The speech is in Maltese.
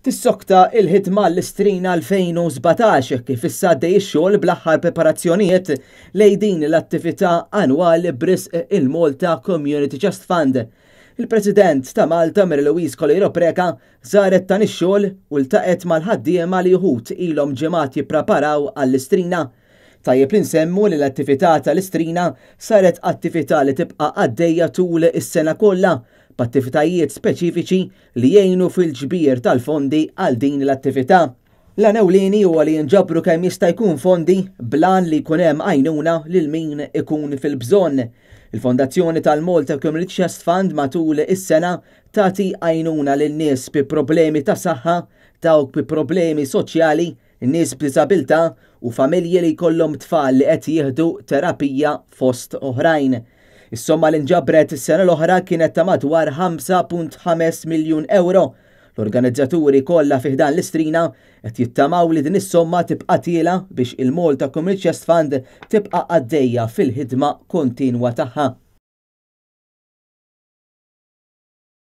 Tissokta il-ħidma l-Istrina 2017 kif issa għaddej ix-xogħol bl-aħħar preparazzjonijiet lejn din l-attività annwali b'risq il-Malta Community Chest Fund. Il-President ta' Malta Mary Louise Coleiro Preca żaret dan ix-xogħol u ltaqgħet mal-ħaddiema li uħud ilhom ġimgħat jippreparaw għall-Istrina. Tajjeb li nsemmu li l-attività tal-Istrina saret attività li tibqa' għaddejja tul is-sena kollha b'attivitajiet speċifiċi li jgħinu fil-ġbir tal-fondi għal din l-attività. L-għan ewlieni huwa li jinġabru kemm jista' jkun fondi bl-għan li jkun hemm għajnuna lil min ikun fil-bżonn. Il-Fondazzjoni tal-Malta Community Chest Fund matul is-sena tagħti għajnuna lil nies bi problemi ta' saħħa, dawk bi problemi soċjali, nies b'diżabilità u familji li jkollhom tfal li qed jieħdu terapija fost oħrajn. Is-somma li nġabret is-sena l-oħra kienet ta' madwar 5.5 miljun euro. L-organizzaturi kollha fi ħdan l-Istrina qed jittamaw li din is-somma tibqa' tiela' biex il-Malta Community Chest Fund tibqa' għaddejja fil-ħidma kontinwa tagħha.